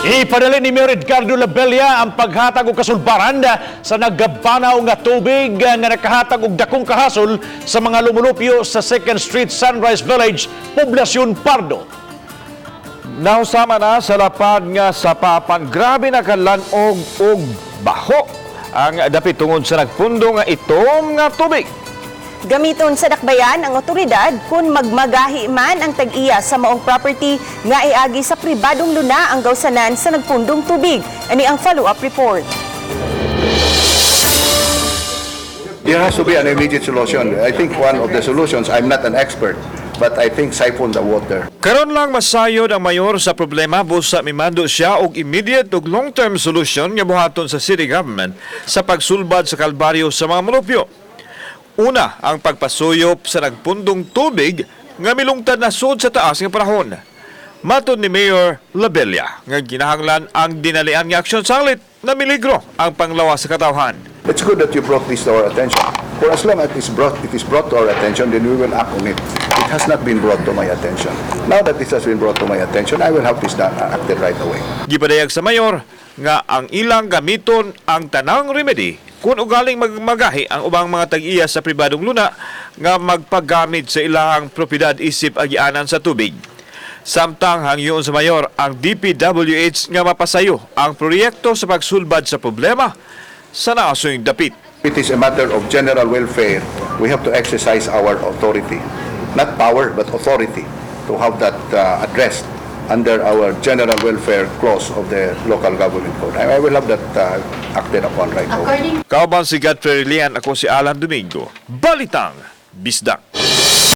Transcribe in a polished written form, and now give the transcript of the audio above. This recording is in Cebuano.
Ipadali ni Mayor Edgardo Labella ang paghatag og kasulbaran sa nagabanaw nga tubig nga nakahatag og dakong kahasol sa mga lumulupyo sa 2nd Street, Sunrise Village, Poblasyon Pardo. Nahusama na sa lapad nga sapapan, grabe na kalanog og baho ang dapit tungod sa nagpundo nga itom nga tubig. Gamiton sa dakbayan ang otoridad kung magmagahi man ang tag-iya sa maong property nga iagi sa pribadong luna ang gawsanan sa nagpundong tubig. Ani ang follow-up report. There has to be an immediate solution. I think one of the solutions, I'm not an expert, but I think siphon the water. Karon lang masayod ang mayor sa problema busa mimando siya og immediate ug long-term solution nga buhaton sa city government sa pagsulbad sa kalbaryo sa mga mulupyo. Una, ang pagpasuyop sa nagpundong tubig nga milungtad na sud sa taas nga panahon. Matod ni Mayor Labella nga ginahanglan ang dinalian nga aksyon sanglit na miligro ang panglawas sa katawhan. It's good that you brought this to our attention. For as long as it is brought to our attention, then we will act on it. It has not been brought to my attention. Now that this has been brought to my attention, I will have this done, acted right away. Gipadayag sa mayor nga ang ilang gamiton ang tanang remedy kung ugaling magmagahi ang ubang mga tag-iya sa pribadong luna nga magpagamit sa ilahang propiedad isip agianan sa tubig. Samtang hangyoon sa mayor ang DPWH nga mapasayo ang proyekto sa pagsulbad sa problema sa naasoyng dapit. It is a matter of general welfare. We have to exercise our authority, not power, but authority, to have that addressed under our general welfare clause of the local government code. I will have that acted upon right away. Kauban si Godfrey Lian, ako si Alan Domingo. Balitang Bisdak.